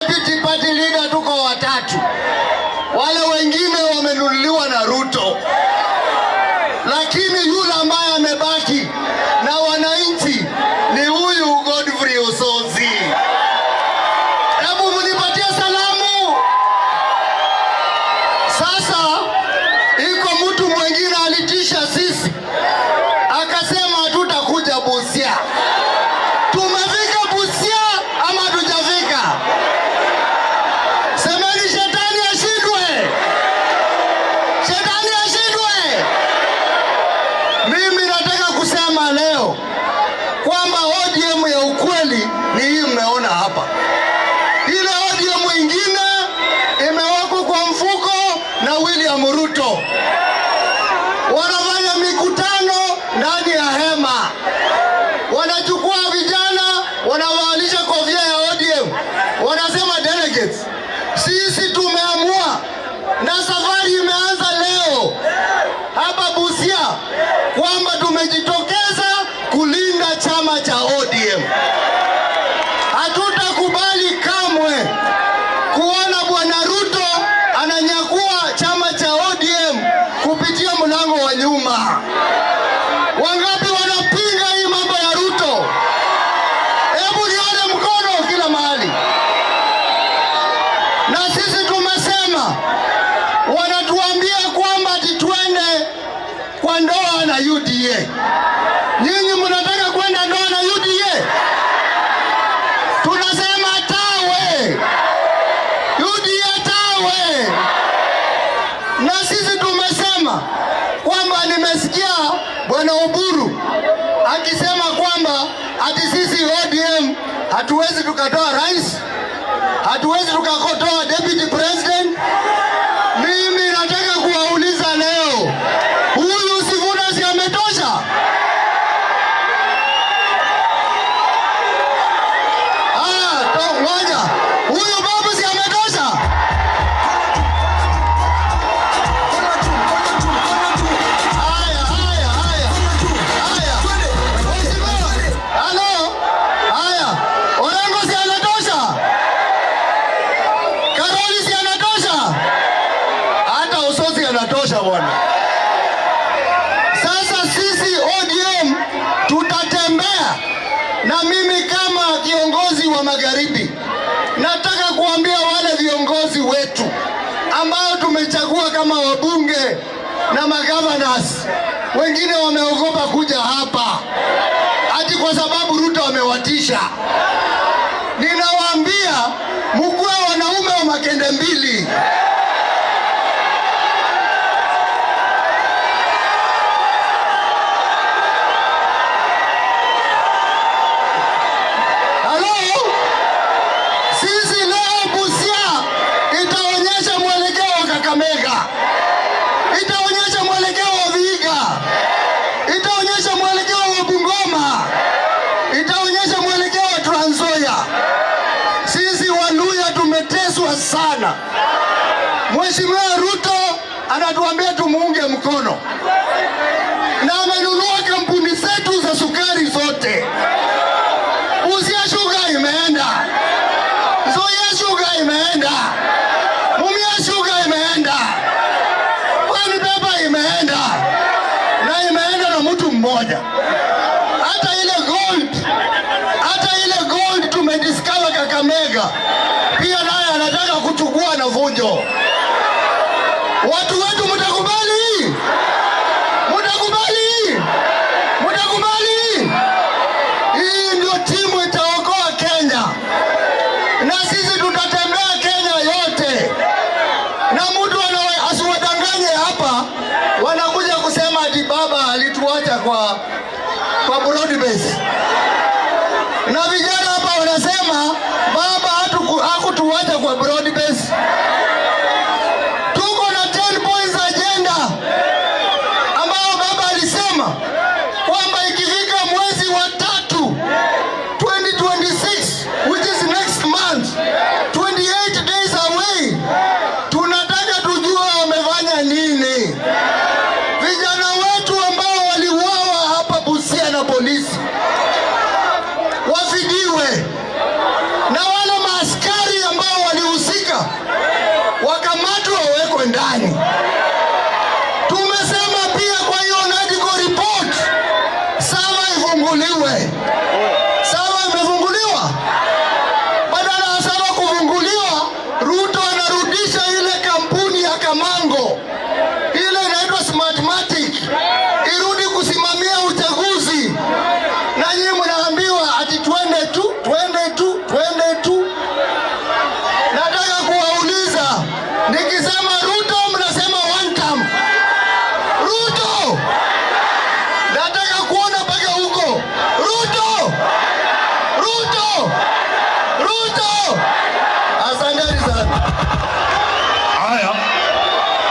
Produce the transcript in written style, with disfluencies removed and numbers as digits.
Deputy party leader tuko watatu, wale wengine wamenunuliwa na Ruto, lakini yule ambaye amebaki na wananchi ni huyu Godfrey Osotsi. Hebu mnipatie salamu. Sasa iko mtu mwingine alitisha sisi akasema hatutakuja Busia. Tumefika Busia ama hatujafika? Semeni shetani ashindwe, shetani ashindwe. Mimi nataka kusema leo kwamba ODM ya ukweli ni hii mmeona hapa. Ile ODM ingine imewekwa kwa mfuko na William Ruto, wanafanya mikutano ndani ya hema, wanachukua vijana wanawavalisha kofia ya ODM, wanasema delegates. Sisi tumeamua na safari imeanza leo hapa Busia kwamba tumejitokeza kulinda chama cha ODM. Hatutakubali kamwe kuona Bwana Ruto ananyakua chama cha ODM kupitia mlango wa nyuma. Wangapi wanapinga hii mambo ya Ruto? Hebu nione mkono kila mahali. Na sisi tumesema, wanatuambia kwamba ati twende kwa ndoa na UDA. Nyinyi mnataka kwenda ndoa na UDA? Tunasema tawe, UDA tawe. Na sisi tumesema kwamba, nimesikia Bwana Oburu akisema kwamba ati sisi ODM hatuwezi tukatoa rais, hatuwezi tukatoa deputy president. Mimi nataka kuwauliza leo, huyu Sifuna si ametosha? Ah, ngoja, huyu babu si ametosha? Haya, haya, haya, haya. Mheshimiwa, halo, haya, Orengo si anatosha? Karoli si anatosha? Hata Osotsi anatosha, bwana. Sasa sisi ODM tutatembea, na mimi kama kiongozi wa magharibi nataka kuambia wale viongozi wetu ambao tumechagua kama wabunge na magovernors, wengine wameogopa kuja hapa ati kwa sababu Ruto amewatisha. Ninawaambia mkuwe wanaume wa makende mbili. Halo, sisi leo Busia itaonyesha mwelekeo wa Kakamega, itaonyesha mwelekeo wa Vihiga, itaonyesha mwelekeo wa Bungoma, itaonyesha mwelekeo wa Trans Nzoia. Sisi Waluhya tumeteswa sana. Mheshimiwa Ruto anatuambia tumuunge mkono na amenunua kampuni zetu za sukari zote. Busia Sugar imeenda, Nzoia Sugar imeenda, Mumias Sugar imeenda, Pwani Paper imeenda, na imeenda na mtu mmoja. Hata ile gold tumediscover Kakamega, pia naye anataka kuchukua na fujo. Watu wetu, mtakubali? Mtakubali? Mtakubali? Hii ndio timu itaokoa Kenya, na sisi tutatembea Kenya yote, na mtu asiwadanganye hapa. Wanakuja kusema ati baba alituacha kwa broad base, na vijana hapa wanasema baba hakutuacha kwa broad base. Tuko na 10 points agenda ambao baba alisema kwamba ikifika mwezi wa tatu 2026, which is next month, 28 days away, tunataka tujue wamefanya nini. Vijana wetu ambao waliuawa hapa Busia na polisi, wakamatwe wawekwe ndani. Tumesema pia kwa hiyo NADCO report, server ifunguliwe.